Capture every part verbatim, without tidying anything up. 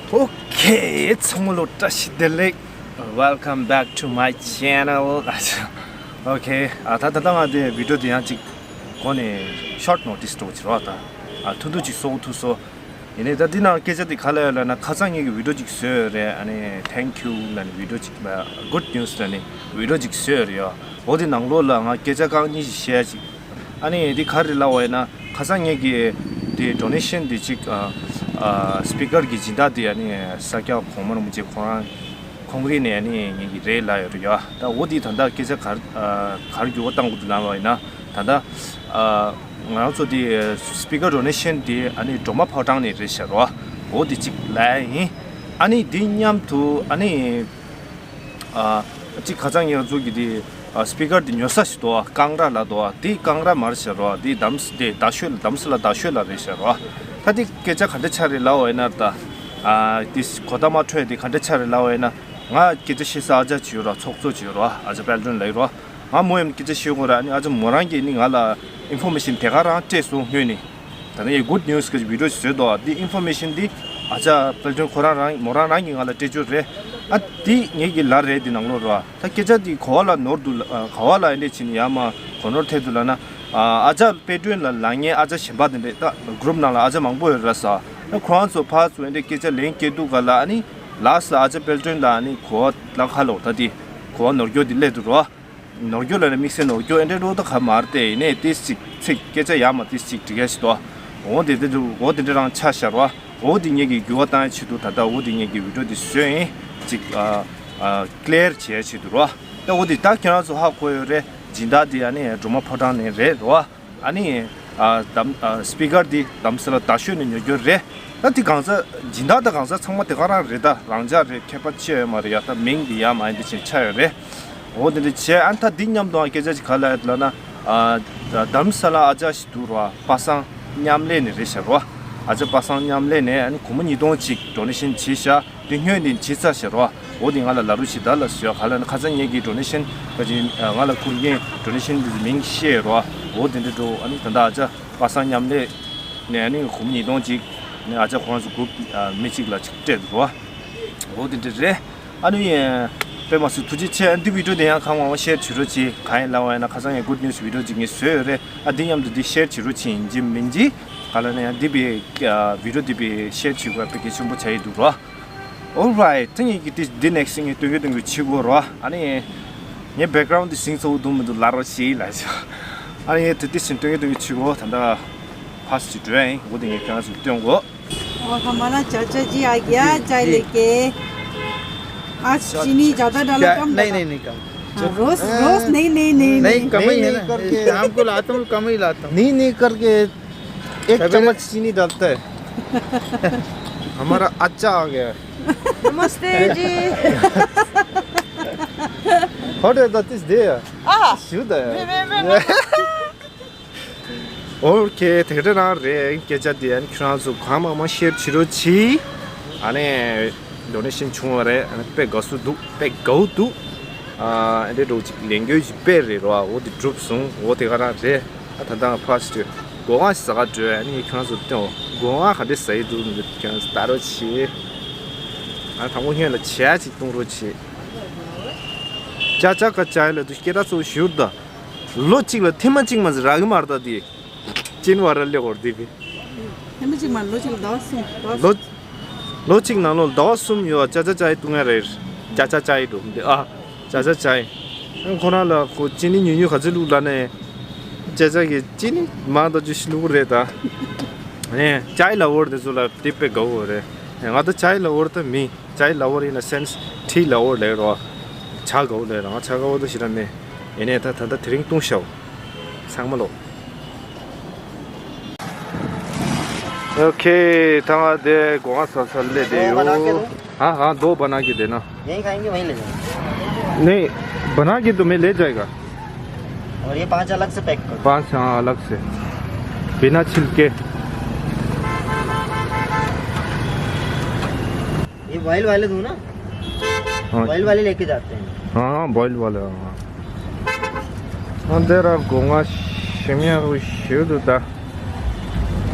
Okay, ཚང་མ་ལ་བཀྲ་ཤིས་བདེ་ལེགས། Welcome back to my channel. Okay, ཨ་ད་ད་ལྟ་ང་དེ་བི་ཌིའོ་དེ་ཡང་ཅིག་གོ་ནས་ཤོར་ཊི་ནོ་ཊིས་འདྲ་བོ་ཅིག་རེད་པ། ད་ཨ་ཐུང་ཐུང་ཅིག་བཟོ་ཐུབ་སོང་། ཡིན་ནའི་ད་འདི་ནང་སྐད་ཆ་དེ་ག་ལ་ཡོད་ལབ་ན། ཁ་སང་ངེད་ཀྱིས་བི་ཌིའོ་ཅིག་བཟོས་ཡོད་རེད། ཨ་ནི་thank you ལབ་ནས་བི་ཌིའོ་ཅིག་good news ལབ་ནས་བི་ཌིའོ་ཅིག་བཟོས་ཡོད་རེད་ཡ། འོ་དེ་ནང་ལོགས་ལ་ང་སྐད་ཆ་རྐང་གཉིས་ཤིག་བཤད་ཅིག་ཨ་ནི་འདི་ག་རེ་ལབ་པ་ཡིན་ན། ཁ་སང་ངེད་ཀྱིས་དེ་ཌོ་ནེ་ཤན་དེ་ཅིག་ཨ་ཨ་སི་པི་ཀར་གྱི་སྦྱིན་བདག་དེ་ཨ་ནི་ས་སྐྱ་གོང་མ་རིན་པོ་ཆེ་ཁོ་རང་ཁོང་རང་ནས་ཨ་ནི་ངེད་ཀྱི་རེད་ལབ་ཡོད་རེད་ཡ། ད་འོ་དེ་ད་ལྟ་སྐད་ཆ་ག་རེ་ཨ་ག་རེ་འགྱུར་བ་བཏང་དགོས་འདུག་ལབ་པ་ཡིན་ན། ད་ལྟ་ཨ་ང་རང་ཚོ་དེ་སི་པི་ཀར་ཌོ་ནེ་ཤན་དེ་ཨ་ནི་སྒྲོལ་མ་ཕོ་བྲང་ནས་རེད་ཤག་རོ། འོ་དེ་ཅིག་ལབ་ཡིན། ཨ་ནི་འདི་མཉམ་དུ་ཨ་ནི། ཨ་གཅིག་ཁ་སང་ངེད་ཚོ་གི་དེ་ཨ་སི་པི་ཀར་དེ་ཉོ་ས་ཞིག་འདུག་ཀང་ར་ལ་འདུག་དེ་ཀང་ར་མ་རེད་ཤག་རོ། དེ་དམ་ས་དེ་རྡ་ཤོད་ལ་དམ་ས་ལ་རྡ་ཤོད་ལ་རེད་ཤག་རོ། ད་དེ་སྐད་ཆ་ག་འདྲ་ཆགས་རེད་ལབ་པ་ཡིན་ན། ད་ཨ་དེ་གོ་བརྡ་མ་འཕྲོད་དེ་ག་འདྲ་ཆགས་རེད་ལབ་པ་ཡིན་ན། ང་སྐད་ཆ་བཤད་ས་ཨ་ཅག་ཅིག་ཡོད་རོ། ཚོགས་གཙོ་ཅིག་ཡོད་རོ། ཨ་ཅག་དཔལ་སྒྲོན་ལགས་ཡོད་རོ། ང་མོ་ཡང་སྐད་ཆ་བཤད་དགོས་ར། ཨ་ནི་ཨ་ཅག་མོ་རང་གིས་ནི་ང་ལ་ཨིན་ཕོར་མེ་ཤན་དེ་ག་རང་སྤྲད་སོང་སྔོན་ནས། ད་ནི་good news གི་བི་ཌིའོ་ཞིག་བཟོས་འདུག་དེ་ཨིན་ཕོར་མེ་ཤན་དེ་ཨ་ཅག་དཔལ་སྒྲོན་ཁོ་རང་རང་མོ་རང་རང་གིས་ང་ལ་སྤྲད་རྒྱུ་རེད། ཨ་དེ་ངེད་ཀྱི་ལ་རེད། དེ་ནང་ལོགས་རོ། ད་སྐད་ཆ་དེ་ག་བ་ལ་ནོར་འདུག་ལ་ག་བ་ལ་ཨེ་འདྲས་བྱས་ནས་ཡར་མར་གོ་ནོར་ཐེབས་འདུག་ལབ་ན། ཨ་ཅག་དཔལ་སྒྲོན་ལ་ལབ་མཁན་ཨ་ཅག་གཞན་པ་དེ་འདྲས་ད་གུ་རུབ་ནང་ལ་ཨ་ཅག་མང་པོ་ཡོད་ར་ས། ད་ཁོ་རང་ཚོ་ཕར་ཚུར་ཨེ་འདྲས་སྐད་ཆ་ལན་སྐྱེལ་དུས་ག་ལ་ཨ་ནི་ལགས་སོ། ཨ་ཅག་དཔལ་སྒྲོན་ལ་ཨ་ནི་ག་བ་ལ་ཁ་ལོ་ད་དེ་ག་བ་ནོར་འཁྱོག་དེ་སླེབས་འདུག་རོ། ནོར་འཁྱོག་ལབ་ན་དམིགས་བསལ་ནོར་འཁྱོག་ཨེ་འདྲས་འགྲོ་ད་ག་མ་རེད་དེ། ཡིན་ནའི་དེ་ཅིག་ཚིག་སྐད་ཆ་ཡར་མར་དེ་ཅིག་འགྲིག་ཡ་ཞིག་འདུག་འོ་དེ་དེ་འདུག་འོ་དེ་འདྲས་རང་ཆ་བཞག་རོ། འོ་དེ་ངེད་ཀྱིས་འགྱུར་བ་བཏང་ཡ་ཆེད་དུ་ད་ལྟ་འོ་དེ་ངེད་ཀྱིས་བི་ཌིའོ་དེ་བཟོས་ཡིན། ཅིག་ཨ་ཨ་ཀླེར་བྱེད་ཡ་ཆེད་དུ་རོ། ད་འོ་དེ་ད་ཁྱེད་རང་ཚོ་ཧ་གོ་ཡོད་རེད། སྦྱིན་བདག་དེ་ཨ་ནི་སྒྲོལ་མ་ཕོ་བྲང་ནས་རེད་རོ། ཨ་ནི་ཨ་དམ་ཨ་སི་པི་ཀར་འདི་དམ་སེ་ལ་རྡ་ཤོད་ནས་ཉོ་རྒྱུ་རེད། ད་འདི་གང་ཟག་སྦྱིན་བདག་དང་གང་ཟག་ཚང་མ་དེ་ག་རང་རེད། ད་རང་འཇགས་རེད། ཁྱད་པར་ཅི་ཡང་ཡོད་མ་རེད་ཡ། ད་མིང་འདི་ཡ་མ་ཡིན་འདི་བྱས་ཆགས་ཡོད་རེད། འོ་དེ་འདྲ་བྱས། ཨ་ད་འདི་མཉམ་དུའང་སྐད་ཆ་ཅིག་ག་ལ་ཡོད་ལབ་ན། ཨ་དམ་སེ་ལ་ཨ་ཅག་ཞིག་འདུག་རོ། པ་སངས་མཉམ་ལས་ནས་རེད་ཤག་རོ། ཨ་ཅག་པ་སངས་མཉམ་ལས་ནས་ཨ་ནི་སྒོར་མོ་ཉིས་སྟོང་ཅིག་ཌོ་ནེ་ཤན་བྱས་ཤག་དེ་སྔོན་ནས་བྱས་ཚར་ཤག་རོ། འོ་དེ་ང་ལ་ལབ་རོགས་བྱེད་ད་ལབ་ཟེར་ཡ། ག་ལ་ན་ཁ་སང་ངེད་ཀྱིས་ཌོ་ནེ་ཤན་ག་ཅིག་ང་ལ་བསྐུར་མཁན་ཌོ་ནེ་ཤན་དེ་མིང་བཤད་རོ། འོ་དེ་འདྲ་འགྲོ། ཨ་ནི་ད་ལྟ་ཨ་ཅག་པ་སངས་མཉམ་ལས་ནས་ཨ་ནི་སྒོར་མོ་ཉིས་སྟོང་ཅིག་ནས་ཨ་ཅག་ཁོ་རང་ཚོ་གུ་རུབ་མི་གཅིག་ལ་ཅིག་སྤྲད་འདུག་རོ། འོ་དེ་འདྲ་རེད། ཨ་ནི་དཔེ་མ་སྲིད་ཐུགས་རྗེ་ཆེ། ཨ་འདི་བི་ཌིའོ་དེ་ཡང་གང་མང་མང་ཤེར་བྱེད་རོགས་བྱེད། གང་ཡིན་ལབ་པ་ཡིན་ན། ཁ་སང་ངས་གུཌ་ནིའུ་སི་བི་ཌིའོ་ཅིག་ངས་བཟོས་ཡོད་རེད། ཨ་འདི་མཉམ་དུ་འདི་ཤེར་བྱེད་རོགས་བྱེད། ཡིན་གཅིག་མིན་གཅིག་ག་ལ་ན་ཡང་འདི་བི་ཨ་བི་ཌིའོ་འདི་བི་ཤེར་བྱེད་དགོས་པའི་གལ་ཆེན་པོ་ཆགས་ཡི་འདུག་རོ། Alright, ད་ངས་ཀྱི་འདི་འདི་ནེག་སི་ངས་སྟོན་གི་སྟོན་གི་བྱེད་དགོས་རོ། ཨ་ནི་ངས་བེག་གྷ་རའུན་ཌི་འདི་ཟིང་ཚ་བོ་འདུག་མི་འདུག་ལབ་རོགས་བྱེད་ལབ་བྱས། ཨ་ནི་ངས་དེ་འདི་ཟིང་སྟོན་གི་སྟོན་གི་བྱེད་དགོས། ད་ལྟ་ཕ་སི་ཅིག་འགྲོ་ཡ་ཡིན། འོ་དེ་ངས་ཁྱེད་རང་ཚོ་སྟོན་དགོས། वो हमारा चाचा जी आ गया चाय लेके। आज चीनी ज्यादा डालो, कम डालो? नहीं, नहीं, नहीं, कम। हाँ, रोज, रोज नहीं, नहीं, नहीं, नहीं। कम ही है ना। शाम को लाता हूँ, कम ही लाता हूँ। नहीं, नहीं करके एक चम्मच चीनी डालता है। हमारा अच्छा आ गया है। नमस्ते जी। What is that? Is there? Ah, should I? ཨོ་ཁེ། དེ་འདྲ་རང་རེད། སྐད་ཆ་དེ་ཨ་ནི་ཁྱེད་རང་ཚོ་གང་མང་མང་ཤེར་བྱེད་རོགས་གྱིས། ཨ་ནི་ཌོ་ནེ་ཤན་བྱུང་བ་རེད། ཨ་ནི་དཔེ་དགའ་བསུ་འདུག་དཔེ་དགའ་བོ་འདུག་ཨ་འདྲ་འགྲོ་ཅིག་ལས་འགུལ་ཅིག་དཔེ་རེད་རོ། འོ་དེ་གྲུབ་སོང་། འོ་དེ་ག་རང་རེད། ཨ་ད་ལྟ་ཕ་སི་ཅིག་སྒོ་ང་ཟ་ག་འགྲོ། ཨ་ནི་ཁྱེད་རང་ཚོ་སྟོན། སྒོ་ང་ག་འདྲ་ཟ་ཡི་འདུག་ཁྱེད་རང་ཚོ་ལྟ་རོགས་གྱིས། ཨ་དང་པོ་སྔོན་ལ་ཇ་ཅིག་བཏུང་རོགས་གྱིས། ཅ་ཅ་ཀ་ཅ་ལ་དུ་སྐད་གྲགས་ཚོ་ཞུར་ད། ལོ་གཅིག་ལ་ཐེངས་མ་གཅིག་མ་ཟིག་རག་གི་མ་རེད་ད་དེ། ཅིན་བ་ར་ལེ་གོར་དེ་བི། ཐེངས་མ་གཅིག་མ་ལོ་གཅིག་ལ་ཟླ་བ་གསུམ། ཟླ་བ་ལོ་གསུམ། ལོ་གཅིག་ནང་ལོ་ཟླ་བ་གསུམ་ཡོད། ཅ་ཅ་ཅ་ཡི་བཏུང་ཡ་རེད། ཅ་ཅ་ཅ་ཡི་འགྲོ་འདི་ཨ། ཅ་ཅ་ཅ་ཡི། ཁོ་རང་ལ་ཁོ་ཅི་ནི་ཉུང་ཉུང་ག་ཚོད་བླུགས་ལབ་ནས། ཅ་ཅ་གི་ཅི་ནི་མང་དང་ཅུ་ཞིག་བླུགས་རེད་ད། ཨེ་ཅ་ཡི་ལ་འོར་དེ་ཚོ་ལ་དེ་དཔེ་དགའ་བོ་རེད། ང་ད་ཅ་ཡི་ལ་འོར་ད་མིན། ཅ་ཡི་ལ་འོར་in a sense tea ལ་འོར་ལེ་རོ། ཇ་དགའ་བོ་ལེ་རང་ཇ་དགའ་བོ་ད་ཞིག་ར་མེད། ཡིན་ནའི་ད་ད་ད་དེ་རིང་བཏུང་ཤག་ཚང་མ་ལོ། Okay, ད་ང་དེ་སྒོ་ང་ཟ་ས་སླེབས་བསྡད་ཡོད། हाँ, हाँ, दो बना के देना। यहीं खाएंगे, वहीं ले जाएंगे। नहीं, बना के तुम्हें ले जाएगा। और ये पांच अलग से पैक करो। पांच, हाँ, अलग से। बिना छिलके। ये बॉयल वाले दो ना। हाँ। बॉयल वाले लेके जाते हैं। हाँ, बॉयल वाले, हाँ। ཨ་འདི་ར་སྒོ་ང་ཞིམ་ཡག་པོ་ཞིག་འདུག་ད།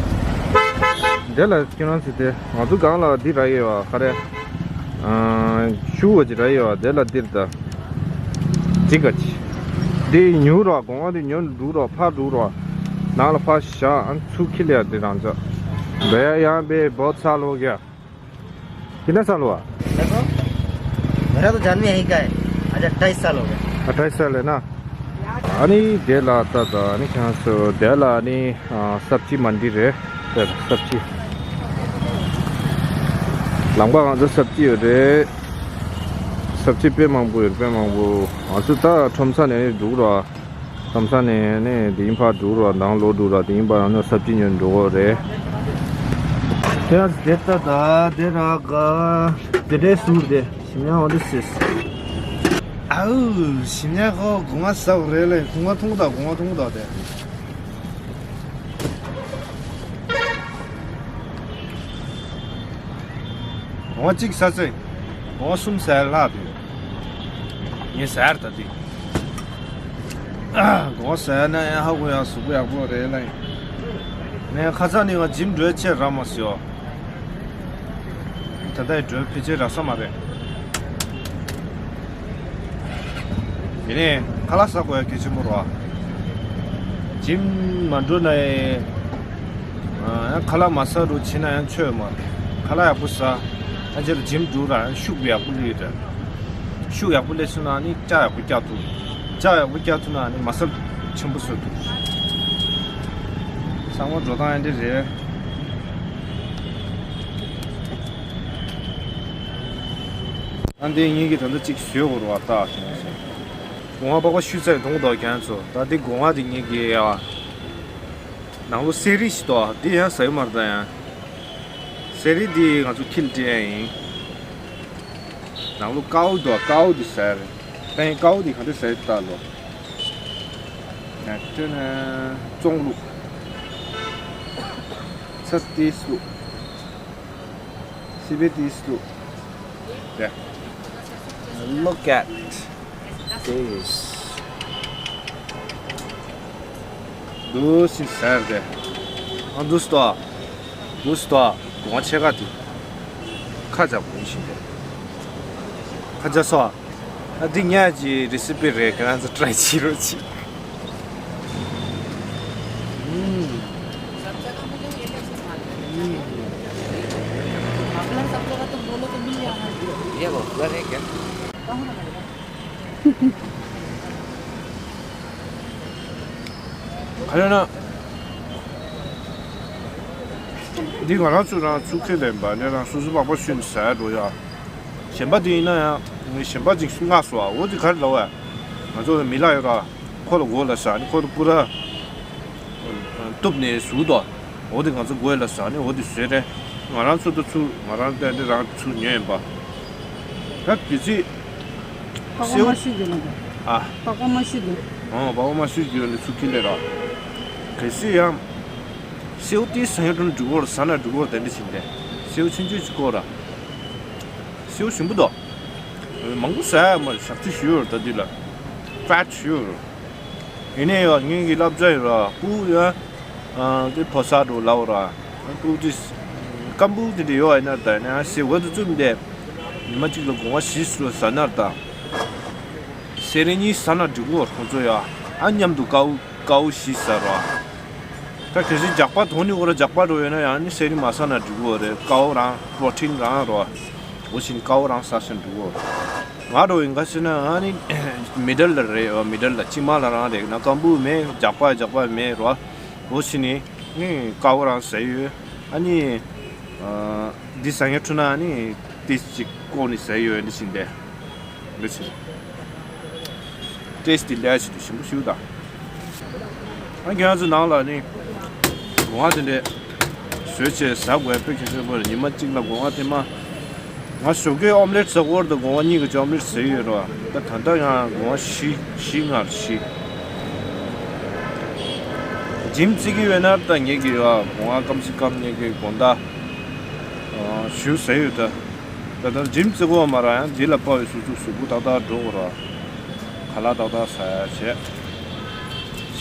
དེ་ལ་ཁྱེད་རང་ཚོ་དེ་ང་ཚོ་སྒང་ལ་འདི་རག་ཡོད་པ་ག་རེ། ཨ། ཆུ་བ་ཅིག་རག་ཡོད་པ་དེ་ལ་འདིར་ད། འདི་ག་ཅི། འདི་ཉུ་ར་གོང་བ་འདི་ཉོ་འགྲོ་ར་ཕར་འགྲོ་ར། ནང་ལ་ཕར་བཞག་ཨ་ཚུར་ཁྱེར་ལ་ཡ་འདི་རང་ཅག་བེ་ཡ་ཡང་བེ་བོ་ཚ་ལོ་ག། कितना साल हुआ? देखो, मेरा तो जन्म यहीं का है। आज अट्ठाईस साल हो गया। अट्ठाईस साल है ना? ཨ་ནི་དེ་ལ་ད་ད་ཨ་ནི་ཁྱེད་ཚོ་དེ་ལ་ཨ་ནི་ཨ་སབ་ཅི་མན་ཌི་རེད། དེ་སབ་ཅི། ལམ་ཁ་ང་ཚོ་སབ་ཅི་ཡོད་རེད། སབ་ཅི་དཔེ་མང་པོ་ཡོད་དཔེ་མང་པོ། ང་ཚོ་ད་ཁྲོམ་ས་ནས་འགྲོ་ར། ཁྲོམ་ས་ནས་ནས་དེ་ཡིན་ཕར་འགྲོ་ར་དང་ལོག་འགྲོ་ར་དེ་ཡིན་པ་ཡང་ན་སབ་ཅི་ཉོས་འགྲོ་གི་རེད། དེ་དེ་ལྟ་ད་དེ་ར་ག་དེ་འདྲའི་ཟུར་དེ་ཞིམ་ཉམས་འོ་འདི་སིས། ཨའུ་ཞིམ་ཉམས་ཁོ་གོང་མ་ཟ་བ་རེད་ལེ། གོང་མ་འཐུང་ད་གོང་མ་འཐུང་ད་དེ། གོང་བ་གཅིག་ཟ་ཚེ། གོང་བ་གསུམ་ཟ་ལྷག་དུས། ངས་ཟ་ཡར་ད་དུས། གོང་བ་ཟ་ཡ་ན་ཡང་ཧ་གོ་ཡང་གཟུགས་པོ་ཡག་པོ་རེད་ལ། ངས་ཁ་སང་ནས་ང་ཇིམ་འགྲོ་ཆེད་རག་མ་སོང་། ད་ལྟ་ཡི་འགྲོ་ཕལ་ཆེར་རག་ས་མ་རེད། ཡིན་ནའི་ཁ་ལག་ཟ་དགོས་ཡ་གལ་ཆེན་པོ་རེད་བ། ཇིམ་མ་འགྲོ་ན་ཡང་ཁ་ལག་མ་ཟ་རུ་ཕྱིན་ན་ཡང་ཆོས་མ་རེད། ཁ་ལག་ཡག་པོ་ཟ། ཨ་ཅེ་ལ་ཇིམ་འགྲོ་ར་ཤུགས་ཡག་པོ་སླེབས་ར། ཤུགས་ཡག་པོ་སླེབས་སོང་ན་ནི་ལྕགས་ཡག་པོ་བཀྱག་ཐུབ། ལྕགས་ཡག་པོ་བཀྱག་ཐུབ་ན་ནི་མ་སལ་ཆེན་པོ་བཟོ་ཐུབ། ཚང་མ་འགྲོ་སྟངས་ཨ་འདི་རེད། ཨ་འདི་ངེད་ཀྱིས་ད་ལྟ་གཅིག་བཟོས་དགོས་རེད་བ། ད་ཁྱེད་ཚོ་སྒོ་ང་པགས་པ་བཤུས་ཚར་འདུག་འདུག་ཁྱེད་ཚོ། ད་འདི་སྒོ་ང་འདི་ངེད་ཀྱིས་ཡ་ནང་ལོ་གསེར་རིལ་ཞིག་འདུག་འདི་ཡང་ཟ་ཡི་མ་རེད། ད་ཡང་གསེར་རིལ་འདི་ང་ཚོ་ཁྱི་ལ་སྤྲད་ཡ་ཡིན། ནང་ལོ་ཀའུ་འདུག་ཀའུ་འདི་ཟ་ཡ་རེད། ད་ཡང་ཀའུ་འདི་ག་འདྲ་ཟ་ཡི་ད་ལོ། ཡ་ཁྱོད་ན་བཙོང་ལུགས། ཚར་ཏིས་ལུགས། སི་བེ་ཏིས་ལུགས། ཡ། Look at this. འདུག་སེ་ཟ་ཡ་རེད། ཨ་འདུག་སྟོ། འདུག་སྟོ། སྒོ་ང་ཕྱེད་ཀ་དེ། ཁ་འཇགས་པོ་ཡིན་ཞིང་རེད། ཁ་འཇགས་སོ། ཨ་འདི་ངའི་རི་སི་པི་རེད། ཁྱེད་རང་ཚོ་ཊ་རའེ་བྱེད་རོགས་གྱིས། ཨུམ། ཨུམ། ये लो, पूरा है क्या? ག་རེ་ན། འདི་ང་རང་ཚོ་རང་ཚུགས་ཁེ་ལེན་པ་ནས་རང་སོ་སོ་པགས་པ་བཤུས་ནས་ཟ་ཡ་འགྲོ་ཡ། གཞན་པ་དེ་ཡིན་ན་ཡང་ངས་གཞན་པ་ཅིག་མངགས་སོང་བ། འོ་དེ་ག་རེ་ལབ་བས། ང་ཚོ་མི་ལ་ཡོད་ར། ཁོ་ལ་མགོ་ལ་ཟ་ནི་ཁོ་ལ་པུ་ར་གཏུབ་ནས་ཟུག་དོ། འོ་དེ་ང་ཚོ་མགོ་ལ་ཟ་ནི་འོ་དེ་བཟོས་རེད། ང་རང་ཚོ་ད་ཚུར་ང་རང་བལྟས་ཏེ་རང་ཚུར་ཉོས་ཡིན་པ། ད་གལ་སྲིད། པགས་པ་མ་བཤུས་རྒྱུ་ན་འདུག་ཨ། པགས་པ་མ་བཤུས་རྒྱུ། ཨོ་པགས་པ་མ་བཤུས་རྒྱུ་ནི་ཚུར་ཁྱེར་ལེ་ར། གལ་སྲིད་ཡང་། སེའུ་ཏིས་ཟ་ཡོད་དུ་འགྲིག་གོ་ར། ཟ་ན་འགྲིག་གོ་ར། དེ་འདྲ་བྱིན་ཏེ། སེའུ་ཆུང་ཆུང་ཅིག་བཀོག་ར། སེའུ་ཞིམ་པོ་འདུག་མང་པོ་ཟ་ཡ་མ་རེད། ཞག་ཚི་ཞུ་ཡོད་ར་ད་འདི་ལ། ཕེ་ཊི་ཞུ་ཡོད་ར། ཡིན་ནའི་ཡོད་ངེད་ཀྱི་བསླབ་བྱ་ཡོད་ར། སྤུ་ཡ། ཨ་དེ་ཕོ་གསར་འགྲོ་ལའོ་ར། སྤུ་དེ། སྐམ་པོ་དེ་འདྲ་ཡོད་ཨ་ན་ད་ཡིན་ན་སེ་འོ་དུ་བཙུམ་དེ། ཉི་མ་གཅིག་ལ་སྒོ་ང་བཞི་ཟ་ན་ད། སེ་རེ་གཉིས་ཟ་ན་འགྲིག་གོ་ཁོང་ཚོ་ཡ། ཨ་མཉམ་དུ་ཀའུ་ཀའུ་བཞི་ཟ་ར། ད་གལ་སྲིད་ཇག་པ་དོན་ནི་འོ་ར་ཇག་པ་འགྲོ་ཡོད་ན་ཡང་ནི་སེ་རེ་མ་ཟ་ན་འགྲིག་གོ་རེད། ཀའུ་རང་པྲོ་ཊིན་རང་རོ། འོ་བཞིན་ཀའོ་རང་ཟ་ཞིང་འདུག་གོ། ང་རོ་ཡིན་ག་ཟེར་ན་ཨ་ནི་མི་ཌལ་ལ་རེད་བ། མི་ཌལ་ལ་གཅིག་མ་ལ་རང་རེད་ན་སྐམ་པོ་མེད། ཇག་པ་ཇག་པ་མེད་རོ། འོ་ཟིན་ནི་ནི་ཀའོ་རང་ཟ་ཡོད། ཨ་ནི་འདི་ཟ་ངེ་ཁྲུ་ན་ཨ་ནི་ཏིས་ཅིག་བཀོག་ནི་ཟ་ཡོད་འདི་ཟིན་ཏེ། འདི་ཟིན། ཏེས་ཏི་ལས་ཞིག་ཏུ་ཞིམ་པོ་ཞིག་དང་། ཨ་ཁྱེད་རང་ཚོ་ནང་ལ་ནི་སྒོ་ང་དེ་འདྲས་བཟོས་བྱས་ཟ་དགོས་དཔེ་གལ་ཆེན་པོ་རེད། ཉི་མ་གཅིག་ལ་སྒོ་ང་དེ་མ། ང་ཞོགས་ཀས་ཨོམ་ལེ་ཊི་ཟ་དགོས་རེད། སྒོ་ང་གཉིས་ཀྱི་ཨོམ་ལེ་ཊི་ཟ་ཡི་ཡོད་རེད་བ། ད་ད་ལྟ་ང་སྒོ་ང་བཞི་བཞི་ལྔ་བཞི། ཇིམ་རྩེ་གི་ཡོད་ན་ད་ངེད་ཀྱི་ཡོད་སྒོ་ང་སྐམ་སི་སྐམ་ངེད་ཀྱི་དགོང་དག་ཞུ་ཟ་ཡོད་ད། ད་ལྟ་ཇིམ་རྩེ་གོ་མ་ར་ཡང་འདི་ལ་དཔའ་བའི་སུ་ཚུགས་གཟུགས་པོ་ཏག་ཏག་འགྲོ་དགོས་ར། ཁ་ལག་ཏག་ཏག་ཟ་ཡ་བྱས།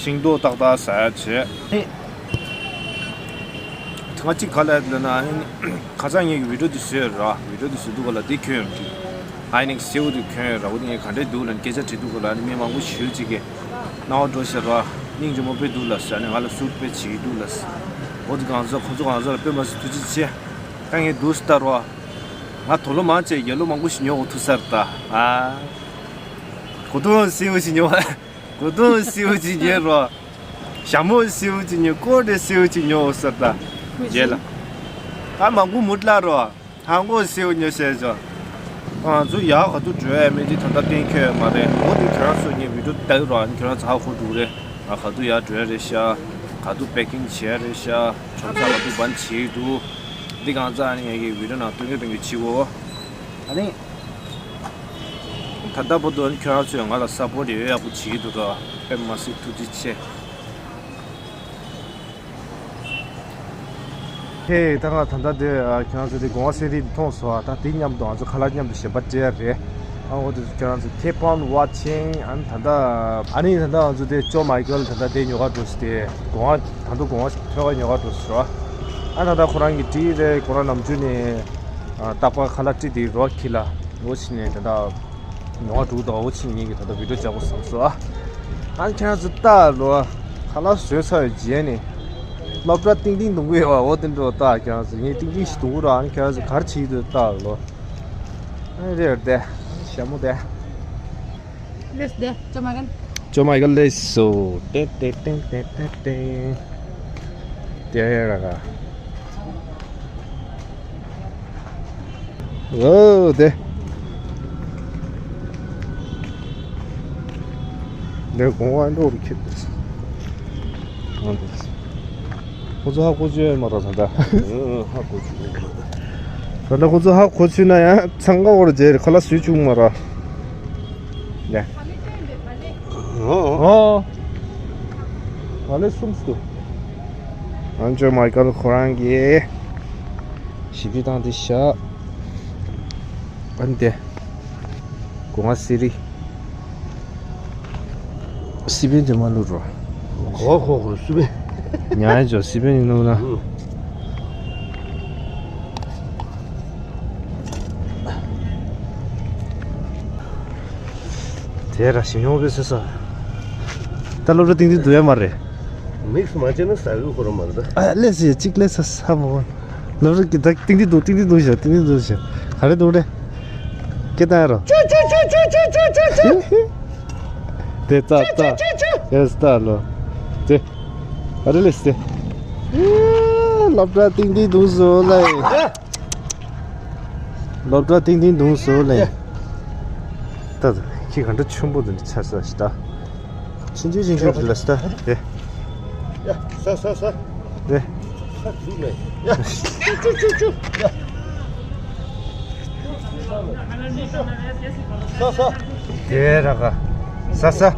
ཤིང་ཏོག་ཏག་ཏག་ཟ་ཡ་བྱས། ང་གཅིག་ག་ལ་ལབ་ན་ཨ་ནི་ཁ་སང་ངས་ཀྱི་བི་ཌིའོ་འདི་བཟོས་ར། བི་ཌིའོ་འདི་བཟོས་འདུག་ག་ལ་འདི་ཁྱོད་ཡང་འདི་ཨ་ནི་སེའུ་འདི་ཁྱོད་ཡང་ར། འོ་འདི་ངས་ག་འདྲས་འདུག་ལབ་ནས་སྐད་ཆ་དྲིས་འདུག་ག་ལ། ཨ་ནི་མི་མང་པོ་ཞེ་པོ་ཅིག་གིས་སྣང་བ་འགྲོ་ཤག་ར། སྙིང་རྗེ་མོ་དཔེ་འདུག་ལབ་ཟེར། ཨ་ནི་ང་ལ་སུ་དཔེ་བྱེད་ཀྱི་འདུག་ལབ་ཟེར། འོ་འདི་གང་ཟག་ཁོ་ཚོ་གང་ཟག་ལ་དཔེ་མ་སྲིད་ཐུགས་རྗེ་ཆེ། ད་ངས་འདུག་སེ་ལྟ་ར། ང་དུག་ལོག་མང་ཆེ་ཡ་ལོ་མང་པོ་ཞིག་ཉོ་འོ་ཐུག་ས་རེད་ད། ཨ། གོ་དུང་སེའུ་ཞིག་ཉོ། གོ་དུང་སེའུ་ཅིག་ཉོས་རོགས། ཞྭ་མོ་སེའུ་ཅིག་ཉོས། ཀོ་ཌེ་སེའུ་ཅིག་ཉོས་ཟེར་ད། རྗེས་ལ། ཨ་མང་པོ་མུ་ལ་རོ། ཧང་གོ་སེའུ་ཉོས་ཟེར་ཟོ། ང་ཚོ་ཡག་ག་ཚོད་འགྲོ་ཡ་མེད་དེ་ད་ལྟ་གཏན་འཁེལ་ཡ་མ་རེད། འོ་དེ་ཁྱོད་རང་ཚོ་ངས་བི་ཌིའོ་ལྟ་གི་རོགས། ཁྱོད་རང་ཚོ་ཧ་གོ་འདུག་རེད། ང་ག་དུས་ཡར་འགྲོ་ཡ་རེད་ཤག་ག་དུས་པེ་ཀིང་བྱེད་ཡ་རེད་ཤག་ཁྱོད་ཚོ་ག་དུས་བན་བྱེད་ཀྱི་འདུག་འདི་གང་ཚ་ཨ་ནི་ངས་ཀྱི་བི་ཌིའོ་ནང་སྟོན་གི་སྟོན་གི་བྱེད་གོ། ཨ་ནི། ད་ལྟ་བར་དུ་ཁྱོད་རང་ཚོས་ང་ལ་སབ་པོར་ཊི་ཡོད་ཡག་པོ་བྱེད་ཀྱི་འདུག་ར། དཔེ་མ་སྲིད་ཐུགས་རྗེ་ཆེ། ཧེ། ད་ང་ད་ལྟ་དེ་ཁྱོད་རང་ཚོ་དེ་སྒོ་ང་སེ་རི་མཐོང་སོང་ཨ། ད་དེ་མཉམ་དུ་ང་ཚོ་ཁ་ལག་མཉམ་དུ་གཞན་པ་སྤྲད་ཡ་རེད། ཨ་འོ་དེ་ཁྱོད་རང་ཚོ་keep on watching། ཨ་ནི་ད་ལྟ་ཨ་ནི་ད་ལྟ་ང་ཚོ་དེ་ཅོ་མའི་ཀལ་ད་ལྟ་དེ་ཉོ་ག་འགྲོ་སི་དེ་སྒོ་ང་ད་དུང་སྒོ་ང་ཐོད་ཀ་ཉོ་ག་འགྲོ་སི་ར། ཨ་ད་ལྟ་ཁོ་རང་གི་བྲིས་རེད། ཁོ་རང་ནམ་རྒྱུན་ནས་རྟག་པར་ཁ་ལག་སྤྲད་དེ་རོགས་ཁྱི་ལ་འོ་ཕྱིན་ནས་ད་ལྟ། ཉོ་བ་འགྲོ་འདུག་འོ་ཕྱིན་ངེད་ཀྱིས་ད་ལྟ་བི་ཌིའོ་རྒྱག་དགོས་བསམ་སོང་ཨ། ཨ་ཁྱེད་རང་ཚོ་ལྟ་རོགས། ཁ་ལག་བཟོས་ཚར་བའི་རྗེས་ནས་སློབ་གྲྭ་ཏིང་ཏིང་སྡོང་གི་ཡོད་པ་འོ་དེ་འགྲོ་ལྟ། ཁྱེད་རང་ཚོ་ངས་ཏིང་ཏིང་ཞིག་སྡོང་གི་ར། ཨ་ཁྱེད་རང་ཚོ་ག་རེ་བྱེད་ཀྱི་འདུག་ལྟ་རོགས། ཨ་རེད་དེ་ཞྭ་མོ་དེ། Let's there. Come again. ཅོ་མའི་ཀལ་ལེ་སོ། ཏེ་ཏེ་ཏེ་ཏེ་ཏེ་ཏེ། དེ་ར་ག། འོ་དེ། འདིར་གོང་བ་འགྲོ་རུ་ཁྱེར་ཏེ། འོ་དེ། ཁོ་ཚོ་ཧ་གོ་ཆོད་མ་ར་ད་ལྟ། ཧ་གོ་ཆོད་མ་ར། ད་ལྟ་ཁོ་ཚོ་ཧ་གོ་ཆོད་ན་ཡང་འཚང་ཁ་བོར་རྗེས་ཁ་ལག་བཟོས་བཅུག་མ་ར། ཡ། ཨོ། ཨ་ལེ་གསུམ་སུ། ཨན་ཅོ་མའི་ཀལ་ཁོ་རང་གིས་ཞིབ་འཇུག་བཏང་དེ་བཞག་ཨ་ནི་དེ། སྒོ་ང་སི་རི། སི་པན་དེ་མ་བླུག་རོགས། གོ་གོ་གོ་སི་པན། ཉ་ཡ་ཅོ་སི་པན་ཡིན་ནོ་ན། དེ་ར་ཞིམ་ཉོ་བའི་སེ་ས། ད་སློབ་གྲྭ་ཏིང་ཏིང་འདུག་ཡ་མ་རེད། མིག་སུ་མ་བྱས་ན་ཟ་གི་ཁོ་རང་མ་རེད་ད། ཨ་ལས་སི་གཅིག་ལས་ས་ས་མོ། སློབ་གྲྭ་གི་ད་ཏིང་ཏིང་འདུག་ཏིང་ཏིང་འདུག་ཤ་ཏིང་ཏིང་འདུག་ཤ། ག་རེ་འདུག་རེད། སྐད་བཏང་ཡ་རོ། ཅུ་ཅུ་ཅུ། དེ་ཙ་ཙ། ཡེ་སི་ད་ལོ། དེ། ཨ་རེ་ལེ་སི་དེ། སློབ་གྲྭ་ཏིང་ཏིང་འདུག་བཟོ་ལེ། སློབ་གྲྭ་ཏིང་ཏིང་འདུག་བཟོ་ལེ། ད་ད་ཁྱི་ག་འདྲ་ཆེན་པོ་དེ་འདྲ་ཆགས་ས་ཞིག་ད། ཆུང་ཆུང་ཆུང་ཆུང་རེད་ལ་ས་ད་དེ། ཡ་ས་ས་ས། དེ། ས་འཛུགས་ནས་ཡ། ཅུ་ཅུ་ཅུ་ཅུ། ཡ། ས་ས། དེ་ར་ག་ས་ས།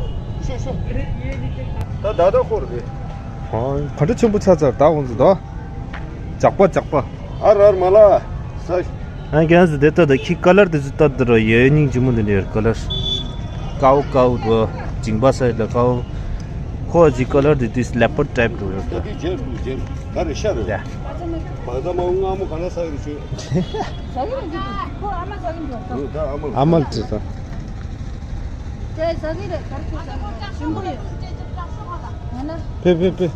ཤོ་ཤོ། ད་ད་ད་ཁོར་རེད། ཨ་ག་འདྲ་ཆེན་པོ་ཆགས་ཚར་ད་འོང་ཚོ་ད། ཇག་པ་ཇག་པ། ཨ་རར་མ་ལ། ས། ཨ་ཀྱང་ཟེར་དེ་ལྟ་ད་ཁྱི་ཀ་ལར་དེ་ཚོ་ལྟ་དུ་ར་ཡེ་སྙིང་རྗེ་མོ་དེ་འདྲ་ཡོད་ཀ་ལར། ཀའོ་ཀའོ་རོ། འཇིང་པ་ས་ཡི་ལ་ཀའོ། ཁོ་ཨ་ཅི་ཀ་ལར་དེ་དུས་ལེ་པར་ཊའིབ་འགྲོ་ཡོད་ད། དེ་རྗེར་འདུག་རྗེར་ག་རེ་ཤ་རེད། ཡ། བ་ད་མ་འོ་སྔ་མོ་ག་ན་ས་ཡི་རེ་ཆོས། ཟ་གི་རེད་འདུག་ཁོ་ཨ་མ་ཟ་གི་འདུག་ད་ཨ་མ་ལ་ཨ་མ་ལ་དྲིས་ད། དེ་ཟ་གི་རེད་ག་རེ་ཆོས་ཟ་གི་རེད་ཞིམ་པོ་ཡོད། ང་ན། ཕེ་ཕེ་ཕེ།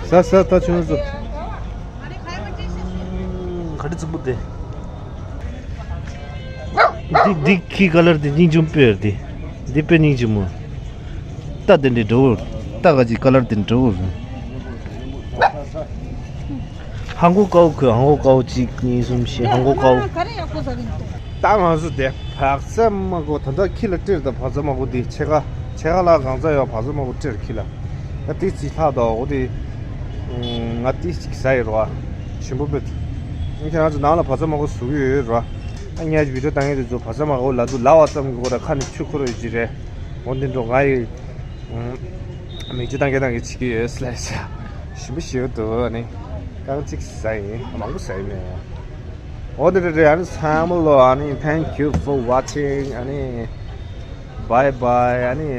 ས་ས་ད་ཆུང་ཟོ། ག་རེ་རྫིག་པོ་དེ། འདི་འདི་ཁྱི་ཀ་ལར་དེ་སྙིང་རྗེ་མོ་དཔེ་རེད་དེ། འདི་དཔེ་སྙིང་རྗེ་མོ། རྟ་དེ་འདྲའི་འགྲོ། རྟ་ག་ཅིག་ཀ་ལར་དེ་འགྲོ། ཧང་གོ་ཀའོ་ཁོས་ཧང་གོ་ཀའོ་གཅིག་གཉིས་གསུམ་བཞི་ཧང་གོ་ཀའོ། ག་རེ་ཡག་པོ་ཟ་གི་འདུག་ད་ང་ཚོ་དེ་བག་ཚ་མ་གོ་ད་ལྟ་ཁྱི་ལ་སྤྲད་ད་བག་ཚ་མ་གོ་དེ་ཕྱེད་ཀ་ཕྱེད་ཀ་ལ་གང་ཚ་ཡོད་བག་ཚ་མ་གོ་སྤྲད་ཁྱི་ལ། ད་དེ་ཅི་ལྷག་ད་འོ་དེ། ང་དེ་ཅིག་ཟ་ཡི་རོ། ཞིམ་པོ་དཔེ། ཁྱེད་རང་ཚོ་ནང་ལ་བག་ཚ་མ་གོ་བཟོ་གི་ཡོད་རོ། ཨ་ངས་བི་ཌིའོ་བཏང་ཡས་དེ་ཚོ་བག་ཚ་མ་གོ་ལ་དུ་ལ་བ་ཙམ་གྱི་སྐོར་ལ་ཁ་ནས་ཆུ་འཁོར་ཡོད་ཀྱི་རེད། འོ་འདི་འགྲོ་ང་ཡི། མིག་ཆུ་བཏང་གི་བཏང་གི་བྱེད་ཀྱི་ཡོད་སླེ་ཤ། ཞིམ་པོ་ཞེ་པོ་འདུག་ཨ་ནི། རྐང་གཅིག་ཟ་ཡིན་མང་པོ་ཟ་ཡིན་མེད། འོ་འདི་རེད་རེད་ཨ་ནི་ཚང་མ་ལོ་ཨ་ནི། Thank you for watching ཨ་ནི། Bye bye ཨ་ནི།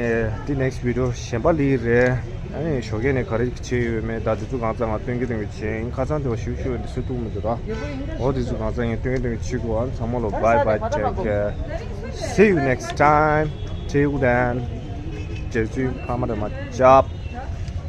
དེ་next video གཞན་པ་ལི་རེད། ཨ་ནི་ཞོགས་ཀས་ནས་ག་རེ་བྱས་ཡོད་མེད་ད་དེ་ཚོ་གང་ཚང་ང་སྟོན་གྱི་སྟོན་གྱི་བྱས་ཡིན། ཁ་སང་དེ་བ་ཞིབ་ཞིབ་འདི་སུ་ཐུག་མི་འདུག་ར། འོ་དེ་ཚོ་གང་ཚང་ཡིན་སྟོན་གྱི་སྟོན་གྱི་བྱེད་དགོས། ཨ་ཚང་མ་ལ་bye bye, take care, see you next time, till then, རྗེ་བཙུན་ཕ་མ་རེ་མ་ཅབ།